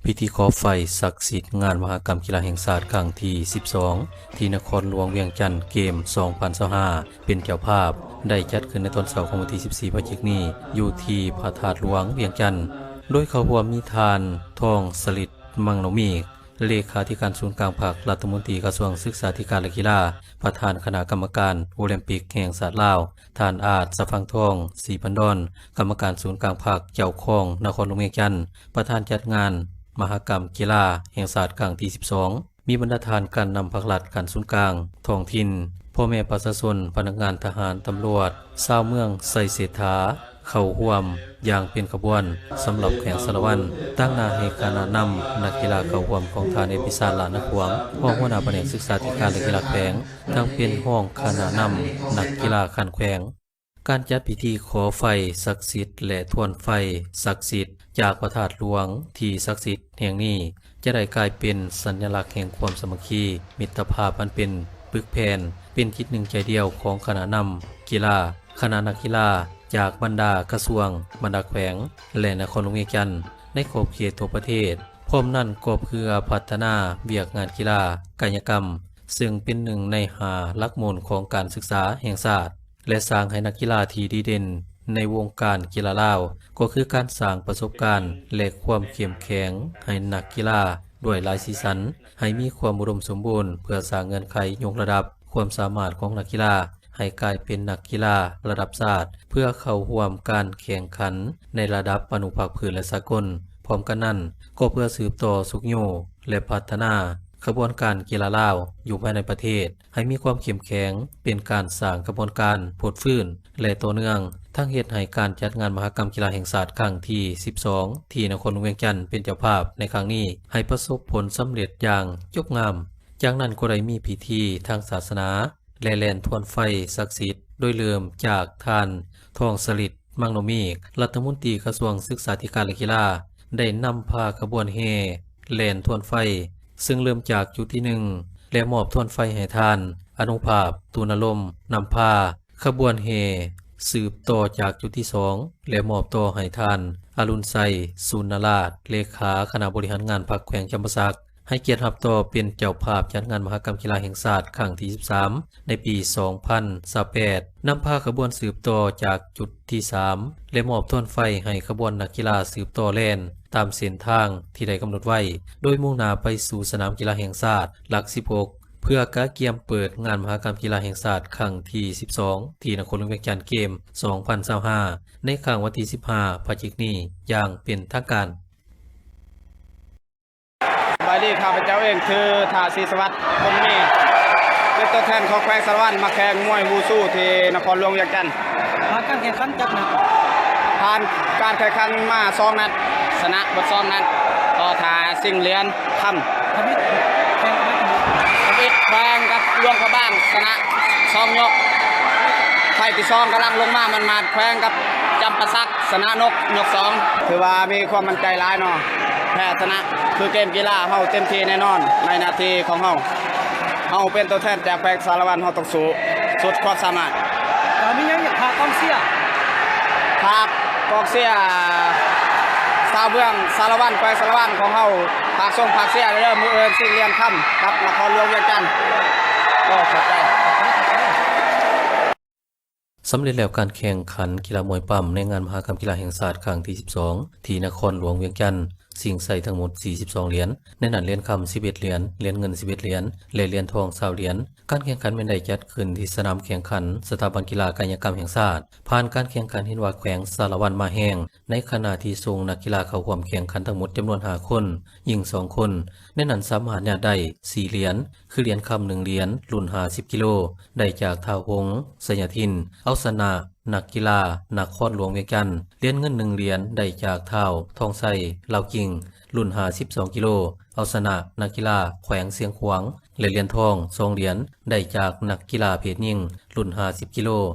ພິທີຂໍໄຟສັກສິດງານມະຫະກຳກິລາແຫ່ງຊາດຄັ້ງທີສິບສອງ ທີ່ນະຄອນຫຼວງວຽງຈັນ ເກມສອງພັນຊາວຫ້າ ເປັນເຈົ້າພາບ ໄດ້ຈັດຂຶ້ນໃນຕອນເຊົ້າຂອງວັນທີສິບສີ່ ພະຈິກນີ້ ຢູ່ທີ່ພະທາດຫຼວງວຽງຈັນ ໂດຍເຂົ້າຮ່ວມມີທ່ານ ທອງສະລິດ ມັງໂນມີກ ເລຂາທິການສູນກາງພັກ, ລັດຖະມົນຕີກະຊວງສຶກສາທິການ ແລະ ກິລາ, ປະທານຄະນະກຳມະການໂອລິມປິກແຫ່ງຊາດລາວ, ທ່ານ ອາດ ສະຟັງທອງ ສີພັນດອນ ກຳມະການສູນກາງພັກ, ເຈົ້າຄອງນະຄອນຫຼວງວຽງຈັນ, ປະທານຈັດງານມະຫະກຳກິລາແຫ່ງຊາດຄັ້ງທີສິບສອງ, ມີບັນດາທ່ານການນຳພັກລັດ, ຂັ້ນສູນກາງ, ທ້ອງຖິ່ນ, ພໍ່ແມ່ປະຊາຊົນ, ພະນັກງານທະຫານ, ຕຳຫຼວດ, ຊາວເມືອງໄຊເສດຖາ ເຂົ້າຮ່ວມຢ່າງເປັນຂະບວນສຳລັບແຂວງສາລະວັນ, ຕາງໜ້າໃຫ້ຄະນະນຳນັກກິລາເຂົ້າຮ່ວມຂອງທ່ານ ເອພິສານ ຫຼ້ານາຂວາງ ຮອງຫົວໜ້າພະແນກສຶກສາທິການ ແລະ ກິລາແຂວງ, ທັງເປັນຮອງຄະນະນຳນັກກິລາຂັ້ນແຂວງ. ການຈັດພິທີຂໍໄຟສັກສິດ ແລະ ທວນໄຟສັກສິດຈາກພະທາດຫຼວງທີ່ສັກສິດແຫ່ງນີ້ ຈະໄດ້ກາຍເປັນສັນຍະລັກແຫ່ງຄວາມສາມັກຄີ, ມິດຕະພາບອັນເປັນປຶກແຜ່ນ, ເປັນຈິດໜຶ່ງໃຈດຽວຂອງຄະນະນຳກິລາ, ຄະນະນັກກິລາຈາກບັນດາກະຊວງ, ບັນດາແຂວງ ແລະ ນະຄອນຫຼວງວຽງຈັນ ໃນຂອບເຂດທົ່ວປະເທດ. ພ້ອມນັ້ນກໍເພື່ອພັດທະນາວຽກງານກິລາກາຍະກຳ, ເຊິ່ງເປັນໜຶ່ງໃນຫ້າຫຼັກມູນຂອງການສຶກສາແຫ່ງຊາດ ແລະ ສ້າງໃຫ້ນັກກິລາທີ່ດີເດັ່ນໃນວົງການກິລາລາວ ກໍຄືການສ້າງປະສົບການ ແລະ ຄວາມເຂັ້ມແຂງໃຫ້ນັກກິລາດ້ວຍຫຼາຍສີສັນ, ໃຫ້ມີຄວາມອຸດົມສົມບູນ ເພື່ອສ້າງເງື່ອນໄຂຍົກລະດັບຄວາມສາມາດຂອງນັກກິລາ ໃຫ້ກາຍເປັນນັກກິລາລະດັບຊາດ ເພື່ອເຂົ້າຮ່ວມການແຂ່ງຂັນໃນລະດັບອະນຸພາກພື້ນ ແລະ ສາກົນ. ພ້ອມກັນນັ້ນ, ກໍເພື່ອສືບຕໍ່ຊຸກຍູ້ ແລະ ພັດທະນາຂະບວນການກິລາລາວຢູ່ພາຍໃນປະເທດ ໃຫ້ມີຄວາມເຂັ້ມແຂງ, ເປັນການສ້າງຂະບວນການຟົດຟື້ນ ແລະ ຕໍ່ເນື່ອງ, ທັງເຮັດໃຫ້ການຈັດງານມະຫະກຳກິລາແຫ່ງຊາດຄັ້ງທີສິບສອງ ທີ່ນະຄອນຫຼວງວຽງຈັນເປັນເຈົ້າພາບໃນຄັ້ງນີ້ ໃຫ້ປະສົບຜົນສຳເລັດຢ່າງຈົບງາມ. ຈາກນັ້ນກໍໄດ້ມີພິທີທາງສາສະໜາ ແລະ ແລ່ນທວນໄຟສັກສິດ ໂດຍເລີ່ມຈາກທ່ານ ທອງສະລິດ ມັງໂນມີກ ລັດຖະມົນຕີກະຊວງສຶກສາທິການ ແລະ ກິລາ ໄດ້ນຳພາຂະບວນແຫ່ແລ່ນທວນໄຟ ເຊິ່ງເລີ່ມຈາກຈຸດທີໜຶ່ງ ແລະ ມອບທວນໄຟໃຫ້ທ່ານ ອະນຸພາບ ຕຸນາລົມ ນຳພາ. ຂະບວນແຫ່ສືບຕໍ່ຈາກຈຸດທີສອງ ແລະ ມອບຕໍ່ໃຫ້ທ່ານ ອະລຸນໄຊ ສູນນະລາດ ເລຂາຄະນະບໍລິຫານງານພັກແຂວງຈຳປາສັກ ໃຫ້ກຽດຮັບຕໍ່ເປັນເຈົ້າພາບຈັດງານມະຫະກຳກິລາແຫ່ງຊາດຄັ້ງທີສິບສາມ ໃນປີສອງພັນຊາວແປດ ນຳພາຂະບວນສືບຕໍ່ຈາກຈຸດທີສາມ ແລະ ມອບທວນໄຟໃຫ້ຂະບວນນັກກິລາສືບຕໍ່ແລ່ນຕາມເສັ້ນທາງທີ່ໄດ້ກຳນົດໄວ້ ໂດຍມຸ່ງໜ້າໄປສູ່ສະໜາມກິລາແຫ່ງຊາດຫຼັກສິບຫົກ ເພື່ອກະກຽມເປີດງານມະຫະກຳກິລາແຫ່ງຊາດຄັ້ງທີສິບສອງ ທີ່ນະຄອນຫຼວງວຽງຈັນເກມສອງພັນຊາວຫ້າ ໃນຄັ້ງວັນທີສິບຫ້າ ພະຈິກນີ້ຢ່າງເປັນທາງການ. ສະບາຍດີ, ຂ້າພະເຈົ້າເອງຊື່ ທ້າວ ສີສະຫວັດ ພົມມີ ເປັນຕົວແທນຂອງແຂວງສາລະວັນ ມາແຂ່ງມວຍວູຊູທີ່ນະຄອນຫຼວງວຽງຈັນ. ຜ່ານການແຂ່ງຂັນຈັກນັດ? ຜ່ານການແຂ່ງຂັນມາສອງນັດ, ຊະນະເບິດສອງນັດ, ຕໍ່ຖ້າຊິງຫຼຽນຄຳ. ທຳອິດແຂ່ງກັບ ທຳອິດແຂ່ງກັບຫຼວງພະບາງ, ຊະນະສອງຍົກ. ໄຟທີ່ສອງກຳລັງລົງມາໝາດໆ, ແຂ່ງກັບຈຳປາສັກ, ຊະນະນົກ ຍົກສອງ. ຖືວ່າມີຄວາມໝັ້ນໃຈຫຼາຍເນາະ, ແພ້ຊະນະຄືເກມກິລາ, ເຮົາເຕັມທີ່ແນ່ນອນໃນໜ້າທີ່ຂອງເຮົາ. ເຮົາເປັນຕົວແທນຈາກແຂວງສາລະວັນ, ເຮົາຕ້ອງສູ້ສຸດຄວາມສາມາດ. ເຈົ້າມີຫຍັງຢາກຝາກກອງເຊຍ? ຝາກກອງເຊຍຊາວເມືອງສາລະວັນ, ແຂວງສາລະວັນຂອງເຮົາ, ຝາກສົ່ງຝາກເຊຍເດີ. ມື້ອື່ນຊິງຫຼຽນຄຳກັບນະຄອນຫຼວງວຽງຈັນ. ກໍຂອບໃຈ. ສຳເລັດແລ້ວການແຂ່ງຂັນກິລາມວຍປ້ຳໃນງານມະຫະກຳກິລາແຫ່ງຊາດຄັ້ງທີສິບສອງ ທີ່ນະຄອນຫຼວງວຽງຈັນ, ຊິງໄຊທັງໝົດສີ່ສິບສອງຫຼຽນ, ໃນນັ້ນຫຼຽນຄຳສິບເອັດຫຼຽນ, ຫຼຽນເງິນສິບເອັດຫຼຽນ ແລະ ຫຼຽນທອງຊາວຫຼຽນ. ການແຂ່ງຂັນແມ່ນໄດ້ຈັດຂຶ້ນທີ່ສະໜາມແຂ່ງຂັນສະຖາບັນກິລາກາຍະກຳແຫ່ງຊາດ. ຜ່ານການແຂ່ງຂັນເຫັນວ່າແຂວງສາລະວັນມາແຮງ, ໃນຂະນະທີ່ສົ່ງນັກກິລາເຂົ້າຮ່ວມແຂ່ງຂັນທັງໝົດຈຳນວນຫ້າຄົນ, ຍິງສອງຄົນ, ໃນນັ້ນສາມາດຍາດໄດ້ສີ່ຫຼຽນ, ຄືຫຼຽນຄຳໜຶ່ງຫຼຽນ ລຸ້ນຫ້າສິບກິໂລ ໄດ້ຈາກທ້າວ ຫົງ ໄຊຍະທິນ ເອົາຊະນະນັກກິລານະຄອນຫຼວງວຽງຈັນ, ຫຼຽນເງິນໜຶ່ງຫຼຽນໄດ້ຈາກທ້າວ ທອງໄຊ ລາວກິ່ງ ລຸ້ນຫ້າສິບສອງກິໂລ ເອົາຊະນະນັກກິລາແຂວງຊຽງຂວາງ ແລະ ຫຼຽນທອງສອງຫຼຽນໄດ້ຈາກນັກກິລາເພດຍິງ ລຸ້ນຫ້າສິບກິໂລ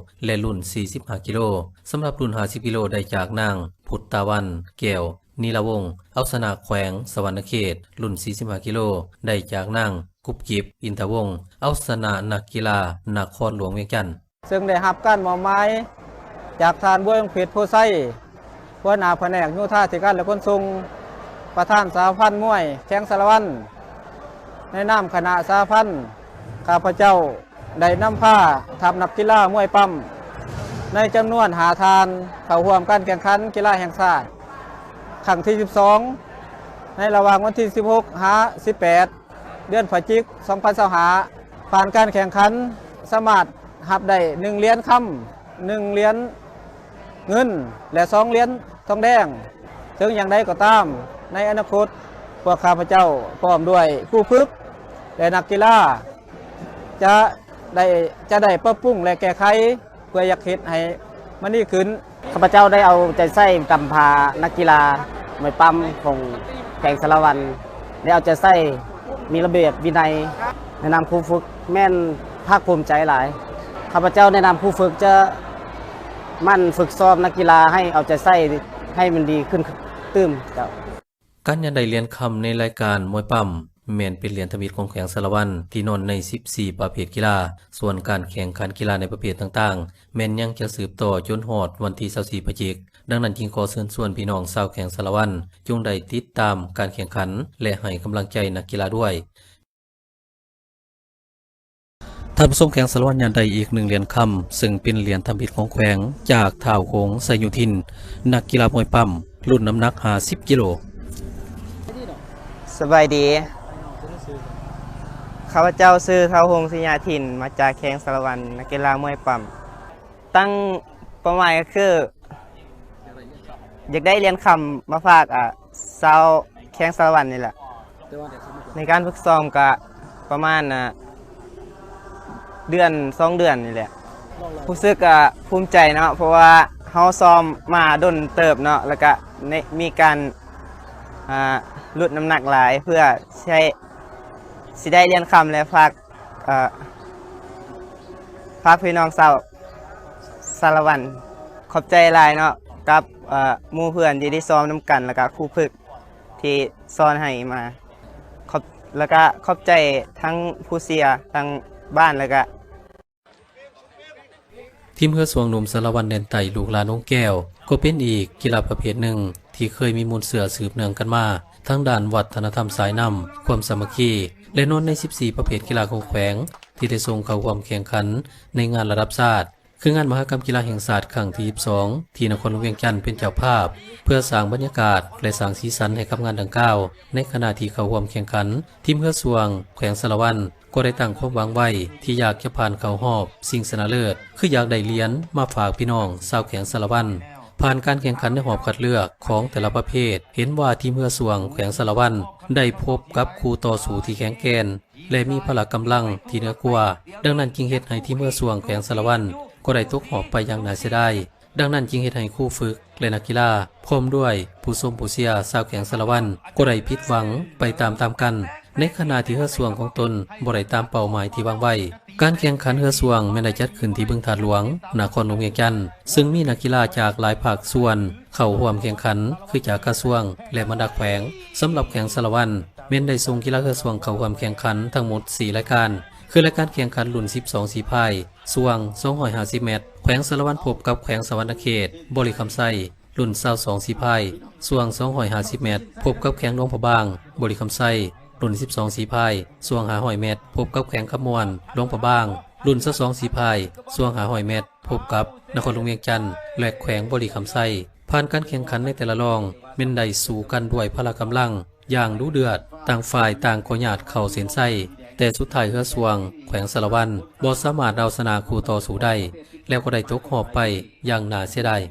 ແລະ ລຸ້ນສີ່ສິບຫ້າກິໂລ. ສຳລັບລຸ້ນຫ້າສິບກິໂລໄດ້ຈາກນາງ ພຸດຕາວັນ ແກ້ວ ນີລາວົງ ເອົາຊະນະແຂວງສະຫວັນນະເຂດ, ລຸ້ນສີ່ສິບຫ້າກິໂລ ໄດ້ຈາກນາງ ກຸບກິບ ອິນທະວົງ ເອົາຊະນະນັກກິລານະຄອນຫຼວງວຽງຈັນ. ເຊິ່ງໄດ້ຮັບການມອບໝາຍຈາກທ່ານ ບົວຍວົງເພັດ ໂພໄຊ ຫົວໜ້າພະແນກໂຍທາທິການ ແລະ ຂົນສົ່ງ ໄປ ປະທານສະຫະພັນມວຍແຂວງສາລະວັນ ໃນນາມຄະນະສະຫະພັນ ຂ້າພະເຈົ້າໄດ້ນຳພາທັບນັກກິລາມວຍປ້ຳ ໃນຈຳນວນຫ້າທ່ານ ເຂົ້າຮ່ວມການແຂ່ງຂັນກິລາແຫ່ງຊາດ ຄັ້ງທີສິບສອງ ໃນລະຫວ່າງວັນທີສິບຫົກ ຫາ ສິບແປດ ເດືອນພະຈິກ ສອງພັນຊາວຫ້າ ຜ່ານການແຂ່ງຂັນ ສາມາດຮັບໄດ້ໜຶ່ງຫຼຽນຄຳ, ໜຶ່ງຫຼຽນເງິນ ແລະ ສອງຫຼຽນທອງແດງ. ເຖິງຢ່າງໃດກໍຕາມ, ໃນອະນາຄົດ, ພວກຂ້າພະເຈົ້າພ້ອມດ້ວຍຄູຝຶກ ແລະ ນັກກິລາ ຈະໄດ້, ຈະໄດ້ປັບປຸງ ແລະ ແກ້ໄຂ ເພື່ອຢາກເຮັດໃຫ້ມັນດີຂຶ້ນ. ຂ້າພະເຈົ້າໄດ້ເອົາໃຈໃສ່ນຳພານັກກິລາມວຍປ້ຳຂອງແຂວງສາລະວັນ ໄດ້ເອົາໃຈໃສ່ ມີລະບຽບວິໄນ ແນະນຳຄູຝຶກ ແມ່ນພາກພູມໃຈຫຼາຍ. ຂ້າພະເຈົ້າແນະນຳຄູຝຶກຈະໝັ່ນຝຶກຊ້ອມນັກກິລາໃຫ້ເອົາໃຈໃສ່ໃຫ້ມັນດີຂຶ້ນຕື່ມເຈົ້າ. ການຍັງໄດ້ຫຼຽນຄຳໃນລາຍການມວຍປ້ຳ ແມ່ນເປັນຫຼຽນທຳອິດຂອງແຂວງສາລະວັນ ທີ່ນອນໃນສິບສີ່ປະເພດກິລາ, ສ່ວນການແຂ່ງຂັນກິລາໃນປະເພດຕ່າງໆ ແມ່ນຍັງຈະສືບຕໍ່ຈົນຮອດວັນທີຊາວສີ່ພະຈິກ. ດັ່ງນັ້ນຈຶ່ງຂໍເຊີນຊວນພີ່ນ້ອງຊາວແຂວງສາລະວັນ ຈົ່ງໄດ້ຕິດຕາມການແຂ່ງຂັນ ແລະ ໃຫ້ກຳລັງໃຈນັກກິລາດ້ວຍ. ທ່ານຜູ້ຊົມ, ແຂວງສາລະວັນຍັງໄດ້ອີກໜຶ່ງຫຼຽນຄຳ ເຊິ່ງເປັນຫຼຽນທຳອິດຂອງແຂວງ ຈາກທ້າວ ໂຮງ ໄຊໂຍທິນ ນັກກິລາມວຍປ້ຳ ລຸ້ນນ້ຳໜັກຫ້າສິບກິໂລ. ສະບາຍດີ, ຂ້າພະເຈົ້າຊື່ ທ້າວ ໂຮງ ໄຊຍາທິນ ມາຈາກແຂວງສາລະວັນ, ນັກກິລາມວຍປ້ຳ. ຕັ້ງເປົ້າໝາຍກໍຄື ຢາກໄດ້ຫຼຽນຄຳມາຝາກ ອາ ຊາວແຂວງສາລະວັນນີ້ແຫຼະ. ໃນການຝຶກຊ້ອມກະປະມານ ອາ ເດືອນສອງເດືອນນີ້ແຫຼະ. ຮູ້ສຶກ ອາ ພູມໃຈເນາະ ເພາະວ່າເຮົາຊ້ອມມາດົນເຕີບເນາະ ແລ້ວກະໃນ ມີການ ອາ ຫຼຸດນ້ຳໜັກຫຼາຍ ເພື່ອໃຊ້ ຊິໄດ້ຫຼຽນຄຳ ແລະ ຝາກ ອາ ຝາກພີ່ນ້ອງຊາວ ສາລະວັນ. ຂອບໃຈຫຼາຍເນາະ ກັບ ເອີ ໝູ່ເພື່ອນທີ່ໄດ້ຊ້ອມນຳກັນ ແລ້ວກະຄູຝຶກທີ່ສອນໃຫ້ມາ. ຂອບ ແລ້ວກະຂອບໃຈທັງຜູ້ເຊຍ ທັງບ້ານ ແລ້ວກະ ທີມເຮືອຊ່ວງໜຸ່ມສາລະວັນແດນໃຕ້ ລູກຫຼານອົງແກ້ວ ກໍເປັນອີກກິລາປະເພດໜຶ່ງ ທີ່ເຄີຍມີມູນເຊື້ອສືບເນື່ອງກັນມາ ທາງດ້ານວັດທະນະທຳສາຍນ້ຳ, ຄວາມສາມັກຄີ ແລະ ນອນໃນສິບສີ່ປະເພດກິລາຂອງແຂວງ ທີ່ໄດ້ສົ່ງເຂົ້າຮ່ວມແຂ່ງຂັນໃນງານລະດັບຊາດ ຄືງານມະຫະກຳກິລາແຫ່ງຊາດຄັ້ງທີສິບສອງ ທີ່ນະຄອນຫຼວງວຽງຈັນເປັນເຈົ້າພາບ ເພື່ອສ້າງບັນຍາກາດ ແລະ ສ້າງສີສັນໃຫ້ກັບງານດັ່ງກ່າວ. ໃນຂະນະທີ່ເຂົ້າຮ່ວມແຂ່ງຂັນ, ທີມເຮືອຊ່ວງແຂວງສາລະວັນ ກໍໄດ້ຕັ້ງຄວາມຫວັງໄວ້ທີ່ຢາກຈະຜ່ານເຂົ້າຮອບຊິງຊະນະເລີດ ຄືຢາກໄດ້ຫຼຽນມາຝາກພີ່ນ້ອງຊາວແຂວງສາລະວັນ. ຜ່ານການແຂ່ງຂັນໃນຮອບຄັດເລືອກຂອງແຕ່ລະປະເພດ, ເຫັນວ່າທີມເຮືອຊ່ວງແຂວງສາລະວັນໄດ້ພົບກັບຄູ່ຕໍ່ສູ້ທີ່ແຂງແກ່ນ ແລະ ມີພະລະກຳລັງທີ່ເໜືອກວ່າ, ດັ່ງນັ້ນຈຶ່ງເຮັດໃຫ້ທີມເຮືອຊ່ວງແຂວງສາລະວັນກໍໄດ້ຕົກຮອບໄປຢ່າງໜ້າເສຍດາຍ. ດັ່ງນັ້ນຈຶ່ງເຮັດໃຫ້ຄູຝຶກ ແລະ ນັກກິລາ ພ້ອມດ້ວຍຜູ້ຊົມຜູ້ເຊຍຊາວແຂວງສາລະວັນ ກໍໄດ້ຜິດຫວັງໄປຕາມໆກັນ, ໃນຂະນະທີ່ເຮືອຊ່ວງຂອງຕົນບໍ່ໄດ້ຕາມເປົ້າໝາຍທີ່ວາງໄວ້. ການແຂ່ງຂັນເຮືອຊ່ວງແມ່ນໄດ້ຈັດຂຶ້ນທີ່ບຶງທາດຫຼວງ, ນະຄອນຫຼວງວຽງຈັນ, ເຊິ່ງມີນັກກິລາຈາກຫຼາຍພາກສ່ວນເຂົ້າຮ່ວມແຂ່ງຂັນ ຄືຈາກກະຊວງ ແລະ ບັນດາແຂວງ. ສຳລັບແຂວງສາລະວັນ ແມ່ນໄດ້ສົ່ງກິລາເຮືອຊ່ວງເຂົ້າຮ່ວມແຂ່ງຂັນທັງໝົດສີ່ລາຍການ ຄືລາຍການແຂ່ງຂັນລຸ້ນສິບສອງສີພາຍ ຊ່ວງສອງຮ້ອຍຫ້າສິບແມັດ, ແຂວງສາລະວັນພົບກັບແຂວງສະຫວັນນະເຂດ ບໍລິຄຳໄຊ, ລຸ້ນຊາວສອງສີພາຍ ຊ່ວງສອງຮ້ອຍຫ້າສິບແມັດ, ພົບກັບແຂວງຫຼວງພະບາງ, ບໍລິຄຳໄຊ, ລຸ້ນສິບສອງສີພາຍ ຊ່ວງຫ້າຮ້ອຍແມັດ, ພົບກັບແຂວງຄຳມ່ວນ, ຫຼວງພະບາງ, ລຸ້ນຊາວສອງສີພາຍ ຊ່ວງຫ້າຮ້ອຍແມັດ, ພົບກັບນະຄອນຫຼວງວຽງຈັນ ແລະ ແຂວງບໍລິຄຳໄຊ. ຜ່ານການແຂ່ງຂັນໃນແຕ່ລະລອງ ແມ່ນໄດ້ສູ້ກັນດ້ວຍພະລະກຳລັງຢ່າງດຸເດືອດ, ຕ່າງຝ່າຍຕ່າງກໍຍາດເຂົ້າເສັ້ນໄຊ, ແຕ່ສຸດທ້າຍເຮືອຊ່ວງແຂວງສາລະວັນບໍ່ສາມາດເອົາຊະນະຄູ່ຕໍ່ສູ້ໄດ້ ແລ້ວກໍໄດ້ຕົກຮອບໄປຢ່າງໜ້າເສຍດາຍ.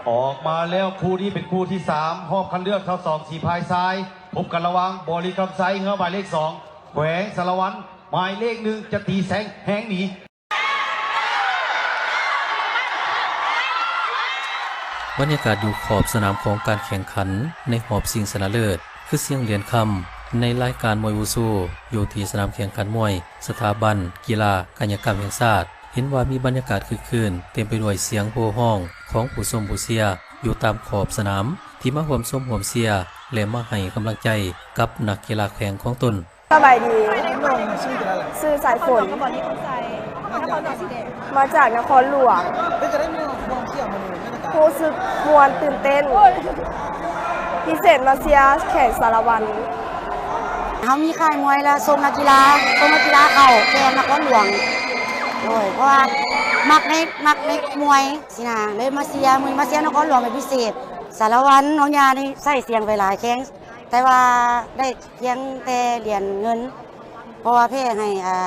ອອກມາແລ້ວ ຄູ່ນີ້ເປັນຄູ່ທີສາມ ຮອບຄັດເລືອກຊາວສອງສີພາຍຊາຍ ພົບກັນລະຫວ່າງບໍລິຄຳໄຊ ເຮືອໝາຍເລກສອງ ແຂວງສາລະວັນ ໝາຍເລກໜຶ່ງ ຈະຕີແສງແຮງໜີ. ບັນຍາກາດຢູ່ຂອບສະໜາມຂອງການແຂ່ງຂັນໃນຮອບຊິງຊະນະເລີດ ຄືສຽງຫຼຽນຄຳໃນລາຍການມວຍວູຊູ ຢູ່ທີ່ສະໜາມແຂ່ງຂັນມວຍສະຖາບັນກິລາກາຍະກຳແຫ່ງຊາດ ເຫັນວ່າມີບັນຍາກາດຄຶກຄື້ນ ເຕັມໄປດ້ວຍສຽງໂຫ່ຮ້ອງຂອງຜູ້ຊົມຜູ້ເຊຍຢູ່ຕາມຂອບສະໜາມ ທີ່ມາຮ່ວມຊົມຮ່ວມເຊຍ ແລະ ມາໃຫ້ກຳລັງໃຈກັບນັກກິລາແຂວງຂອງຕົນ. ສະບາຍດີ, ຊື່ສາຍຝົນ ມາຈາກນະຄອນຫຼວງ. ຮູ້ສຶກມ່ວນຕື່ນເຕັ້ນ. ພິເສດມາເຊຍແຂວງສາລະວັນ. ເຮົາມີຄ້າຍມວຍ ແລ້ວສົ່ງນັກກິລາ ສົ່ງນັກກິລາເຂົ້າແຂ່ງນະຄອນຫຼວງ ໂດຍ ເພາະວ່າມັກໃນ ມັກໃນມວຍຊີ້ນະ ເລີຍມາເຊຍ ມື້ນີ້ມາເຊຍນະຄອນຫຼວງເປັນພິເສດ. ສາລະວັນນ້ອງຍ່ານີ້ໃຊ້ສຽງໄປຫຼາຍແຂ່ງ ແຕ່ວ່າໄດ້ພຽງແຕ່ຫຼຽນເງິນ ເພາະວ່າແພ້ໃຫ້ ອ່າ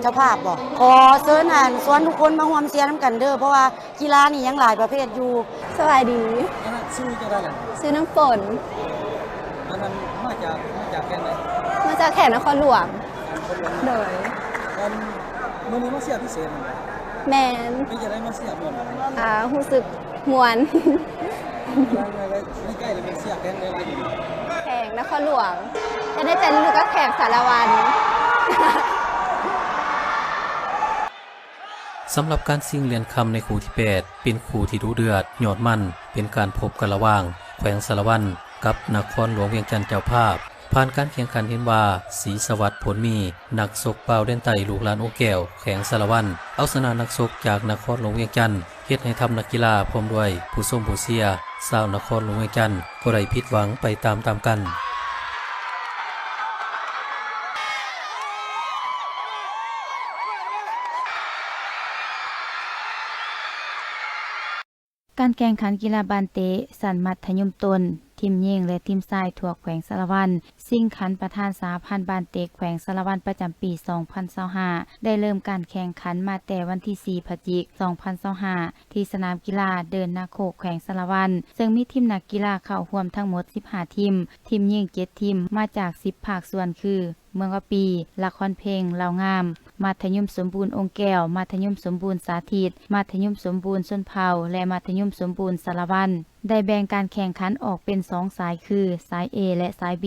ເຈົ້າພາບບໍ. ຂໍເຊີນ ອັນ ຊວນທຸກຄົນມາຮ່ວມເຊຍນຳກັນເດີ ເພາະວ່າກິລານີ້ຍັງຫຼາຍປະເພດຢູ່. ສະບາຍດີ. ອັນນັ້ນຊື່ຈັ່ງໃດລະ? ຊື່ນ້ຳຝົນ. ອັນນັ້ນມາຈາກ ມາຈາກແຂວງໃດ? ມາຈາກແຂວງນະຄອນຫຼວງ. ນະຄອນຫຼວງ. ໂດຍ. ອັນ ມື້ນີ້ມາເຊຍພິເສດແມ່ນບໍ່? ແມ່ນ. ເປັນຈັ່ງໃດມາເຊຍມ່ວນບໍ່? ອ່າ ຮູ້ສຶກ ມ່ວນ. ໃກ້ໆ ແມ່ນເຊຍແຂວງໃດຫຼາຍກວ່ານີ້? ແຂວງນະຄອນຫຼວງ ແຕ່ໃນໃຈເລິກໆ ກໍແຂວງສາລະວັນ. ສຳລັບການຊິງຫຼຽນຄຳໃນຄູ່ທີແປດ ເປັນຄູ່ທີ່ດຸເດືອດ ຍອດມັນ ເປັນການພົບກັນລະຫວ່າງແຂວງສາລະວັນ ກັບນະຄອນຫຼວງວຽງຈັນເຈົ້າພາບ. ຜ່ານການແຂ່ງຂັນເຫັນວ່າ ສີສະຫວັດ ພົນມີ ນັກຊົກບ່າວແດນໃຕ້ ລູກຫຼານອົງແກ້ວ ແຂວງສາລະວັນ ເອົາຊະນະນັກຊົກຈາກນະຄອນຫຼວງວຽງຈັນ ເຮັດໃຫ້ທັບນັກກິລາ ພ້ອມດ້ວຍຜູ້ຊົມຜູ້ເຊຍ ຊາວນະຄອນຫຼວງວຽງຈັນ ກໍໄດ້ຜິດຫວັງໄປຕາມໆກັນ. ການແຂ່ງຂັນກິລາບານເຕະຊັ້ນມັດທະຍົມຕົ້ນ ທີມຍິງ ແລະ ທີມຊາຍທົ່ວແຂວງສາລະວັນ ຊິງຂັນປະທານສະຫະພັນບານເຕະແຂວງສາລະວັນ ປະຈຳປີສອງພັນຊາວຫ້າ ໄດ້ເລີ່ມການແຂ່ງຂັນມາແຕ່ວັນທີສີ່ ພະຈິກ ສອງພັນຊາວຫ້າ ທີ່ສະໜາມກິລາເດີ່ນນາໂຄກ ແຂວງສາລະວັນ ເຊິ່ງມີທີມນັກກິລາເຂົ້າຮ່ວມທັງໝົດສິບຫ້າທີມ, ທີມຍິງເຈັດທີມ ມາຈາກສິບພາກສ່ວນຄື ເມືອງວາປີ, ລະຄອນເພັງ, ລາວງາມ, ມັດທະຍົມສົມບູນອົງແກ້ວ, ມັດທະຍົມສົມບູນສາທິດ, ມັດທະຍົມສົມບູນຊົນເຜົ່າ ແລະ ມັດທະຍົມສົມບູນສາລະວັນ ໄດ້ແບ່ງການແຂ່ງຂັນອອກເປັນສອງສາຍຄື ສາຍ A ແລະ ສາຍ B.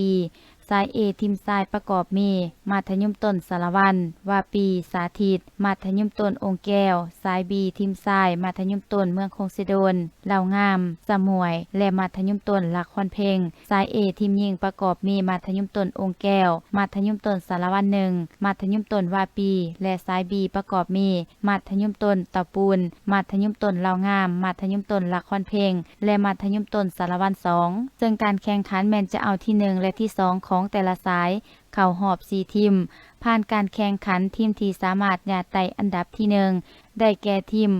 ສາຍ A ທີມຊາຍປະກອບມີ ມັດທະຍົມຕົ້ນສາລະວັນ, ວາປີ, ສາທິດ, ມັດທະຍົມຕົ້ນອົງແກ້ວ, ສາຍ B ທີມຊາຍ ມັດທະຍົມຕົ້ນເມືອງຄົງເຊໂດນ, ລາວງາມ, ສະໝວຍ ແລະ ມັດທະຍົມຕົ້ນລະຄອນເພັງ. ສາຍ A ທີມຍິງປະກອບມີ ມັດທະຍົມຕົ້ນອົງແກ້ວ, ມັດທະຍົມຕົ້ນສາລະວັນໜຶ່ງ, ມັດທະຍົມຕົ້ນວາປີ ແລະ ສາຍ B ປະກອບມີ ມັດທະຍົມຕົ້ນເຕົາປູນ, ມັດທະຍົມຕົ້ນລາວງາມ, ມັດທະຍົມຕົ້ນລະຄອນເພັງ ແລະ ມັດທະຍົມຕົ້ນສາລະວັນສອງ ເຊິ່ງການແຂ່ງຂັນແມ່ນຈະເອົາທີໜຶ່ງ ແລະ ທີສອງ ຂອງແຕ່ລະສາຍເຂົ້າຮອບສີ່ທີມ. ຜ່ານການແຂ່ງຂັນ ທີມທີ່ສາມາດຍາດໄຕ່ອັນດັບທີໜຶ່ງ ໄດ້ແກ່ທີມ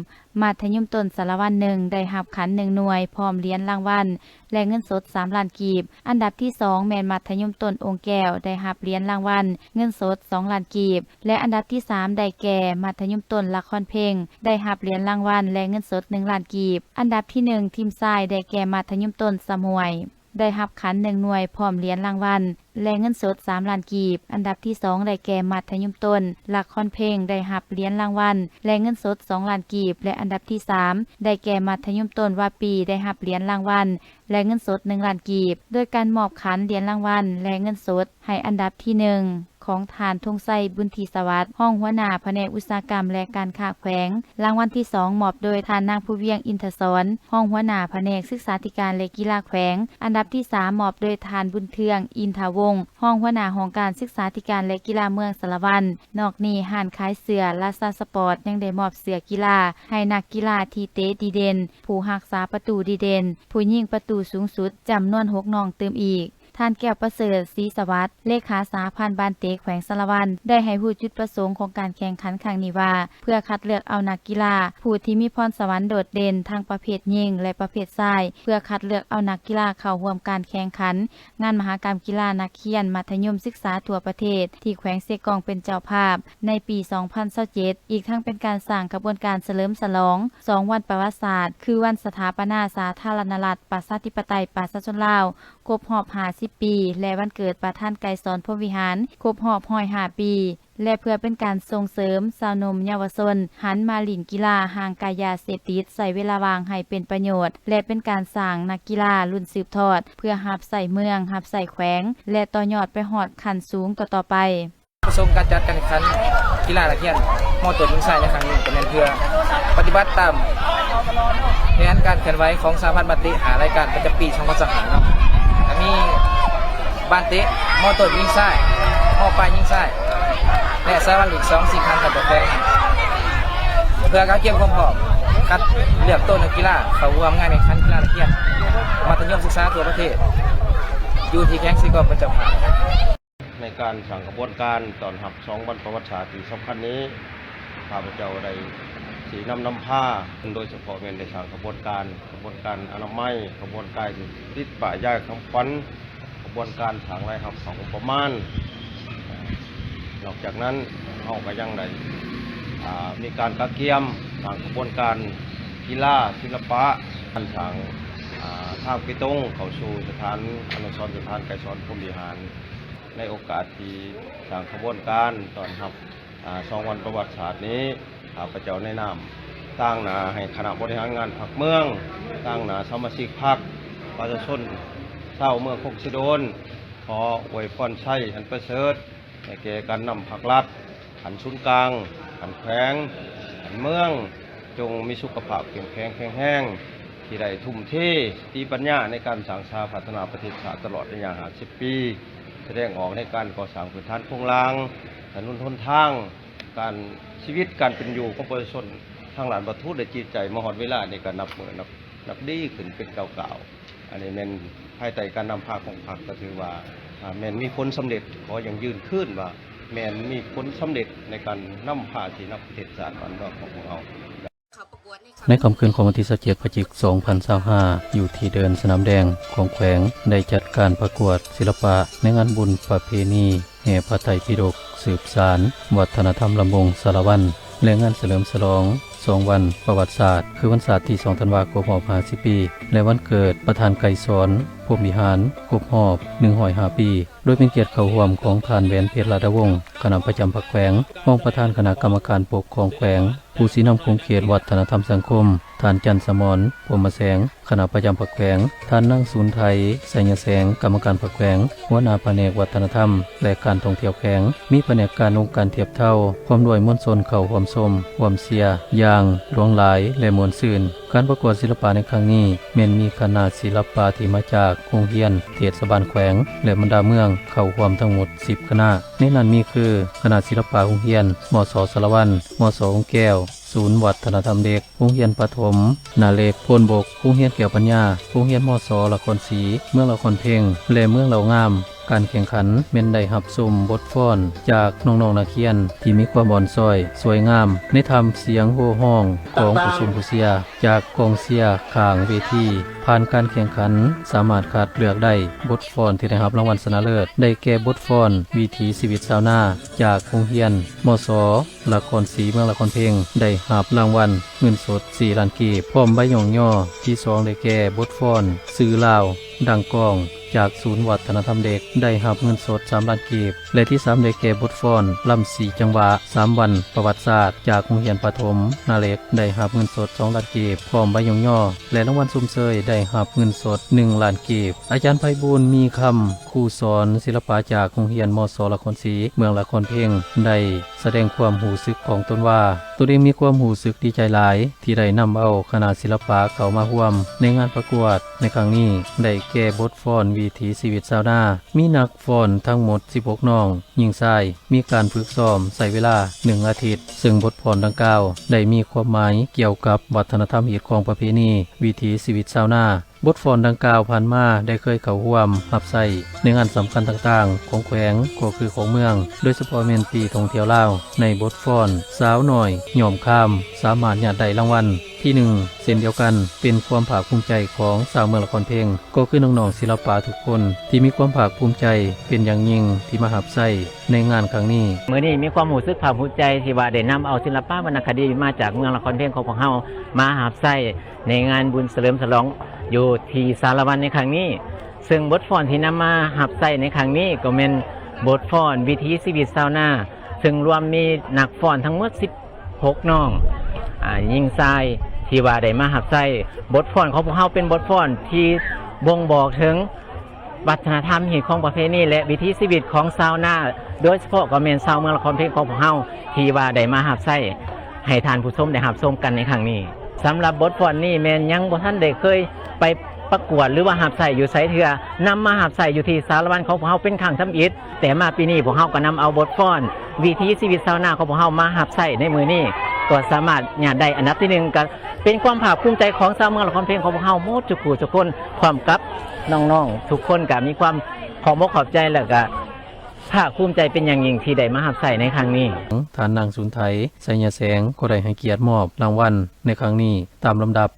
ມັດທະຍົມຕົ້ນສາລະວັນໜຶ່ງ ໄດ້ຮັບຂັນໜຶ່ງໜ່ວຍ ພ້ອມຫຼຽນລາງວັນ ແລະ ເງິນສົດສາມລ້ານກີບ. ອັນດັບທີສອງແມ່ນມັດທະຍົມຕົ້ນອົງແກ້ວ ໄດ້ຮັບຫຼຽນລາງວັນ ເງິນສົດສອງລ້ານກີບ ແລະ ອັນດັບທີສາມໄດ້ແກ່ມັດທະຍົມຕົ້ນລະຄອນເພັງ ໄດ້ຮັບຫຼຽນລາງວັນ ແລະ ເງິນສົດໜຶ່ງລ້ານກີບ. ອັນດັບທີໜຶ່ງ ທີມຊາຍ ໄດ້ແກ່ມັດທະຍົມຕົ້ນສະໝວຍ ໄດ້ຮັບຂັນໜຶ່ງໜ່ວຍ ພ້ອມຫຼຽນລາງວັນ ແລະ ເງິນສົດສາມລ້ານກີບ. ອັນດັບທີສອງໄດ້ແກ່ມັດທະຍົມຕົ້ນລະຄອນເພັງ ໄດ້ຮັບຫຼຽນລາງວັນ ແລະ ເງິນສົດສອງລ້ານກີບ ແລະ ອັນດັບທີສາມໄດ້ແກ່ມັດທະຍົມຕົ້ນວາປີ ໄດ້ຮັບຫຼຽນລາງວັນ ແລະ ເງິນສົດໜຶ່ງລ້ານກີບ. ໂດຍການມອບຂັນ, ຫຼຽນລາງວັນ ແລະ ເງິນສົດໃຫ້ອັນດັບທີໜຶ່ງ ຂອງທ່ານ ທົງໄຊ ບຸນທີສະຫວັດ ຮອງຫົວໜ້າພະແນກອຸດສາຫະກຳ ແລະ ການຄ້າແຂວງ. ລາງວັນທີສອງ ມອບໂດຍທ່ານນາງ ພູວຽງ ອິນທະສອນ ຮອງຫົວໜ້າພະແນກສຶກສາທິການ ແລະ ກິລາແຂວງ. ອັນດັບທີສາມ ມອບໂດຍທ່ານ ບຸນເທືອງ ອິນທະວົງ ຮອງຫົວໜ້າຫ້ອງການສຶກສາທິການ ແລະ ກິລາເມືອງສາລະວັນ. ນອກນີ້ ຮ້ານຂາຍເສື້ອລາຊາສະປອດ ຍັງໄດ້ມອບເສື້ອກິລາໃຫ້ນັກກິລາທີ່ເຕະດີເດັ່ນ, ຜູ້ຮັກສາປະຕູດີເດັ່ນ, ຜູ້ຍິງປະຕູສູງສຸດ ຈຳນວນຫົກນ້ອງຕື່ມອີກ. ທ່ານ ແກ້ວປະເສີດ ສີສະຫວັດ ເລຂາສະຫະພັນບານເຕະແຂວງສາລະວັນ ໄດ້ໃຫ້ຮູ້ຈຸດປະສົງຂອງການແຂ່ງຂັນຄັ້ງນີ້ວ່າ ເພື່ອຄັດເລືອກເອົານັກກິລາຜູ້ທີ່ມີພອນສະຫວັນໂດດເດັ່ນທັງປະເພດຍິງ ແລະ ປະເພດຊາຍ ເພື່ອຄັດເລືອກເອົານັກກິລາເຂົ້າຮ່ວມການແຂ່ງຂັນ ງານມະຫະກຳກິລານັກຮຽນມັດທະຍົມສຶກສາທົ່ວປະເທດ ທີ່ແຂວງເຊກອງເປັນເຈົ້າພາບໃນປີສອງພັນຊາວເຈັດ ອີກທັງເປັນການສ້າງຂະບວນການສະເຫຼີມສະຫຼອງສອງວັນປະຫວັດສາດ ຄືວັນສະຖາປະນາສາທາລະນະລັດ ປະຊາທິປະໄຕ ປະຊາຊົນລາວ ຄົບຮອບຫ້າສິບປີ ແລະ ວັນເກີດປະທານໄກສອນ ພົມວິຫານ ຄົບຮອບຮ້ອຍຫ້າປີ ແລະ ເພື່ອເປັນການສົ່ງເສີມຊາວໜຸ່ມເຍົາວະຊົນຫັນມາຫຼິ້ນກິລາ, ຫ່າງໄກຢາເສບຕິດ, ໃຊ້ເວລາວ່າງໃຫ້ເປັນປະໂຫຍດ ແລະ ເປັນການສ້າງນັກກິລາລຸ້ນສືບທອດ ເພື່ອຮັບໃຊ້ເມືອງ, ຮັບໃຊ້ແຂວງ ແລະ ຕໍ່ຍອດໄປຮອດຂັ້ນສູງຕໍ່ໆໄປ. ປະສົງການຈັດການແຂ່ງຂັນກິລານັກຮຽນ ມ.ຕົ້ນຍິງຊາຍ ໃນຄັ້ງນີ້ ກໍແມ່ນເພື່ອປະຕິບັດຕາມແຜນການເຄື່ອນໄຫວຂອງສະຫະພັນບານເຕະຫ້າລາຍການປະຈຳປີສອງພັນຊາວຫ້າເນາະ. ກໍມີບານເຕະ ມ.ຕົ້ນຍິງຊາຍ, ມ.ປາຍຍິງຊາຍ ແລະ ສາລະວັນລີກສອງ ຊິງຂັນຂັ້ນຕົວແຂວງ ເພື່ອການກຽມຄວາມພ້ອມຄັດເລືອກໂຕນັກກິລາເຂົ້າຮ່ວມງານແຂ່ງຂັນກິລານັກຮຽນມັດທະຍົມສຶກສາທົ່ວປະເທດ. ຢູ່ທີ່ແຂວງເຊກອງເປັນເຈົ້າພາບ. ໃນການສ້າງຂະບວນການຕ້ອນຮັບສອງວັນປະຫວັດສາດທີ່ສຳຄັນນີ້ ຂ້າພະເຈົ້າໄດ້ຊີ້ນຳນຳພາ ໂດຍສະເພາະແມ່ນໄດ້ສ້າງຂະບວນການ, ຂະບວນການອະນາໄມ, ຂະບວນການຕິດປ້າຍຢາຍຄຳຂວັນ, ຂະບວນການສ້າງລາຍຮັບເຂົ້າງົບປະມານ. ນອກຈາກນັ້ນ ເຮົາກໍຍັງໄດ້ ອ່າ ມີການກະກຽມສ້າງຂະບວນການກິລາ, ສິລະປະ, ການສ້າງ ອ່າ ທາງເປຕົງເຂົ້າສູ່ສະຖານອະນຸສອນສະຖານໄກສອນພົມວິຫານ. ໃນໂອກາດທີ່ສ້າງຂະບວນການຕ້ອນຮັບ ອ່າ ສອງວັນປະຫວັດສາດນີ້ ຂ້າພະເຈົ້າໃນນາມຕາງໜ້າໃຫ້ຄະນະບໍລິຫານງານພັກເມືອງ, ຕາງໜ້າສະມາຊິກພັກ, ປະຊາຊົນຊາວເມືອງຄົງເຊໂດນ ຂໍອວຍພອນໄຊອັນປະເສີດໃຫ້ແກ່ການນຳພັກລັດ ຂັ້ນສູນກາງ, ຂັ້ນແຂວງ, ຂັ້ນເມືອງ ຈົ່ງມີສຸຂະພາບເຂັ້ມແຂງແຂງແຮງ ທີ່ໄດ້ທຸ່ມເທສະຕິປັນຍາໃນການສ້າງສາພັດທະນາປະເທດຊາດຕະຫຼອດໄລຍະຫ້າສິບປີ, ສະແດງອອກໃນການກໍ່ສ້າງພື້ນຖານໂຄງລ່າງ, ຖະໜົນຫົນທາງ, ການ ຊີວິດການເປັນຢູ່ຂອງປະຊາຊົນທາງດ້ານວັດຖຸ ແລະ ຈິດໃຈ ມາຮອດເວລານີ້ກໍນັບມື້ນັບ ນັບດີຂຶ້ນເປັນກ້າວໆ. ອັນນີ້ແມ່ນພາຍໃຕ້ການນຳພາຂອງພັກ ກໍຖືວ່າ ອ່າ ແມ່ນມີຜົນສຳເລັດ. ຂໍຢັ້ງຢືນຄືນວ່າແມ່ນມີຜົນສຳເລັດໃນການນຳພາຊີ້ນຳປະເທດຊາດບ້ານເມືອງຂອງພວກເຮົາ. ໃນຄ່ຳຄືນຂອງວັນທີຊາວເຈັດ ພະຈິກ ສອງພັນຊາວຫ້າ ຢູ່ທີ່ເດີ່ນສະໜາມແດງຂອງແຂວງ ໄດ້ຈັດການປະກວດສິລະປະໃນງານບຸນປະເພນີແຫ່ພະໄຕປິດົກ ສືບສານວັດທະນະທຳລຳວົງສາລະວັນ ແລະ ງານສະເຫຼີມສະຫຼອງສອງວັນປະຫວັດສາດ ຄືວັນຊາດທີສອງທັນວາຄົບຮອບຫ້າສິບປີ ແລະ ວັນເກີດປະທານໄກສອນ ພົມວິຫານ ຄົບຮອບໜຶ່ງຮ້ອຍຫ້າປີ. ໂດຍເປັນກຽດເຂົ້າຮ່ວມຂອງທ່ານ ແຫວນເພັດ ລາດາວົງ ຄະນະປະຈຳພັກແຂວງ, ຮອງປະທານຄະນະກຳມະການປົກຄອງແຂວງ, ຜູ້ຊີ້ນຳຂົງເຂດວັດທະນະທຳສັງຄົມ, ທ່ານ ຈັນສະໝອນ ພົມມະແສງ ຄະນະປະຈຳພັກແຂວງ, ທ່ານ ນາງ ສູນໄທ ໄຊຍະແສງ ກຳມະການພັກແຂວງ, ຫົວໜ້າພະແນກວັດທະນະທຳ ແລະ ການທ່ອງທ່ຽວແຂວງ, ມີພະແນກການອົງການທຽບເທົ່າ ພ້ອມດ້ວຍມວນຊົນເຂົ້າຮ່ວມຊົມ, ຮ່ວມເຊຍຢ່າງຫຼວງຫຼາຍ ແລະ ມ່ວນຊື່ນ. ການປະກວດສິລະປະໃນຄັ້ງນີ້ ແມ່ນມີຄະນະສິລະປະທີ່ມາຈາກໂຮງຮຽນເທດສະບານແຂວງ ແລະ ບັນດາເມືອງເຂົ້າຮ່ວມທັງໝົດສິບຄະນະ. ໃນນັ້ນມີຄື ຄະນະສິລະປະໂຮງຮຽນ ມສ ສາລະວັນ, ມສ ອົງແກ້ວ, ສູນວັດທະນະທຳເດັກ, ໂຮງຮຽນປະຖົມນາເລັກໂພນບົກ, ໂຮງຮຽນແກ້ວປັນຍາ, ໂຮງຮຽນ ມສ ລະຄອນສີ, ເມືອງລະຄອນເພັງ ແລະ ເມືອງເລົ່າງາມ. ການແຂ່ງຂັນແມ່ນໄດ້ຮັບຊົມບົດຟ້ອນຈາກນ້ອງໆນັກຮຽນທີ່ມີຄວາມອ່ອນຊ້ອຍສວຍງາມ ໃນທ່າມສຽງໂຫ່ຮ້ອງຂອງຜູ້ຊົມຜູ້ເຊຍຈາກກອງເຊຍຂ້າງເວທີ. ຜ່ານການແຂ່ງຂັນສາມາດຄັດເລືອກໄດ້ບົດຟ້ອນທີ່ໄດ້ຮັບລາງວັນຊະນະເລີດ ໄດ້ແກ່ບົດຟ້ອນວິຖີຊີວິດຊາວນາ ຈາກໂຮງຮຽນ ມສ ລະຄອນສີ ເມືອງລະຄອນເພັງ ໄດ້ຮັບລາງວັນເງິນສົດສີ່ລ້ານກີບ ພ້ອມໃບຍ້ອງຍໍ. ທີສອງ ໄດ້ແກ່ບົດຟ້ອນຊື່ລາວ ດັງກ້ອງ ຈາກສູນວັດທະນະທຳເດັກ ໄດ້ຮັບເງິນສົດສາມລ້ານກີບ ແລະ ທີສາມ ໄດ້ແກ່ບົດຟ້ອນລຳສີ່ຈັງຫວະ ສາມວັນປະຫວັດສາດ ຈາກໂຮງຮຽນປະຖົມນາເລັກ ໄດ້ຮັບເງິນສົດສອງລ້ານກີບ ພ້ອມໃບຍ້ອງຍໍ ແລະ ລາງວັນຊົມເຊີຍໄດ້ຮັບເງິນສົດໜຶ່ງລ້ານກີບ. ອາຈານ ໄພບູນ ມີຄຳ ຄູສອນສິລະປະຈາກໂຮງຮຽນ ມສ ລະຄອນສີ ເມືອງລະຄອນເພັງ ໄດ້ສະແດງຄວາມຮູ້ສຶກຂອງຕົນວ່າ ຕົນເອງມີຄວາມຮູ້ສຶກດີໃຈຫຼາຍ ທີ່ໄດ້ນຳເອົາຄະນະສິລະປະເຂົ້າມາຮ່ວມໃນງານປະກວດໃນຄັ້ງນີ້ ໄດ້ແກ່ບົດຟ້ອນວິຖີຊີວິດຊາວນາ ມີນັກຟ້ອນທັງໝົດສິບຫົກນ້ອງ ຍິງຊາຍ ມີການຝຶກຊ້ອມໃຊ້ເວລາໜຶ່ງອາທິດ ເຊິ່ງບົດຟ້ອນດັ່ງກ່າວໄດ້ມີຄວາມໝາຍກ່ຽວກັບວັດທະນະທຳຮີດຄອງປະເພນີ ວິຖີຊີວິດຊາວນາ. ບົດຟ້ອນດັ່ງກ່າວຜ່ານມາໄດ້ເຄີຍເຂົ້າຮ່ວມຮັບໃຊ້ໃນງານສຳຄັນຕ່າງໆຂອງແຂວງ ກໍຄືຂອງເມືອງ, ໂດຍສະເພາະແມ່ນປີທ່ອງທ່ຽວລາວ ໃນບົດຟ້ອນສາວນ້ອຍຍ້ອມຄາມ ສາມາດຍາດໄດ້ລາງວັນທີໜຶ່ງເຊັ່ນດຽວກັນ. ເປັນຄວາມພາກພູມໃຈຂອງຊາວເມືອງລະຄອນເພັງ ກໍຄືນ້ອງໆສິລະປະທຸກຄົນທີ່ມີຄວາມພາກພູມໃຈເປັນຢ່າງຍິ່ງທີ່ມາຮັບໃຊ້ໃນງານຄັ້ງນີ້. ມື້ນີ້ມີຄວາມຮູ້ສຶກພາກພູມໃຈທີ່ວ່າໄດ້ນຳເອົາສິລະປະວັນນະຄະດີມາຈາກເມືອງລະຄອນເພັງຂອງພວກເຮົາມາຮັບໃຊ້ ໃນງານບຸນສະເຫຼີມສະຫຼອງຢູ່ທີ່ສາລະວັນໃນຄັ້ງນີ້. ເຊິ່ງບົດຟ້ອນທີ່ນຳມາຮັບໃຊ້ໃນຄັ້ງນີ້ກໍແມ່ນບົດຟ້ອນວິຖີຊີວິດຊາວນາ ເຊິ່ງລວມມີນັກຟ້ອນທັງໝົດສິບຫົກນ້ອງ ອາ ຍິງຊາຍ ທີ່ວ່າໄດ້ມາຮັບໃຊ້. ບົດຟ້ອນຂອງພວກເຮົາເປັນບົດຟ້ອນທີ່ບົ່ງບອກເຖິງ ວັດທະນະທຳຮີດຄອງປະເພນີ ແລະ ວິຖີຊີວິດຂອງຊາວນາ ໂດຍສະເພາະກໍແມ່ນຊາວເມືອງລະຄອນເພັງຂອງພວກເຮົາ ທີ່ວ່າໄດ້ມາຮັບໃຊ້ໃຫ້ທ່ານຜູ້ຊົມໄດ້ຮັບຊົມກັນໃນຄັ້ງນີ້. ສຳລັບບົດຟ້ອນນີ້ແມ່ນຍັງບໍ່ທັນໄດ້ເຄີຍໄປປະກວດ ຫຼືວ່າຮັບໃຊ້ຢູ່ໃສເທື່ອ, ນຳມາຮັບໃຊ້ຢູ່ທີ່ສາລະວັນຂອງພວກເຮົາເປັນຄັ້ງທຳອິດ. ແຕ່ມາປີນີ້ພວກເຮົາກໍນຳເອົາບົດຟ້ອນວິຖີຊີວິດຊາວນາຂອງພວກເຮົາມາຮັບໃຊ້ໃນມື້ນີ້. ກໍສາມາດຍາດໄດ້ອັນດັບທີໜຶ່ງ ກໍເປັນຄວາມພາກພູມໃຈຂອງຊາວເມືອງລະຄອນເພັງຂອງພວກເຮົາໝົດທຸກຜູ້ທຸກຄົນ ພ້ອມກັບນ້ອງໆທຸກຄົນ ກໍມີຄວາມຂອບອົກຂອບໃຈ ແລ້ວກໍພາກພູມໃຈເປັນຢ່າງຍິ່ງທີ່ໄດ້ມາຮັບໃຊ້ໃນຄັ້ງນີ້. ທ່ານນາງ ສຸນໄທ ໄຊຍະແສງ ກໍໄດ້ໃຫ້ກຽດມອບລາງວັນໃນຄັ້ງນີ້ຕາມລຳດັບ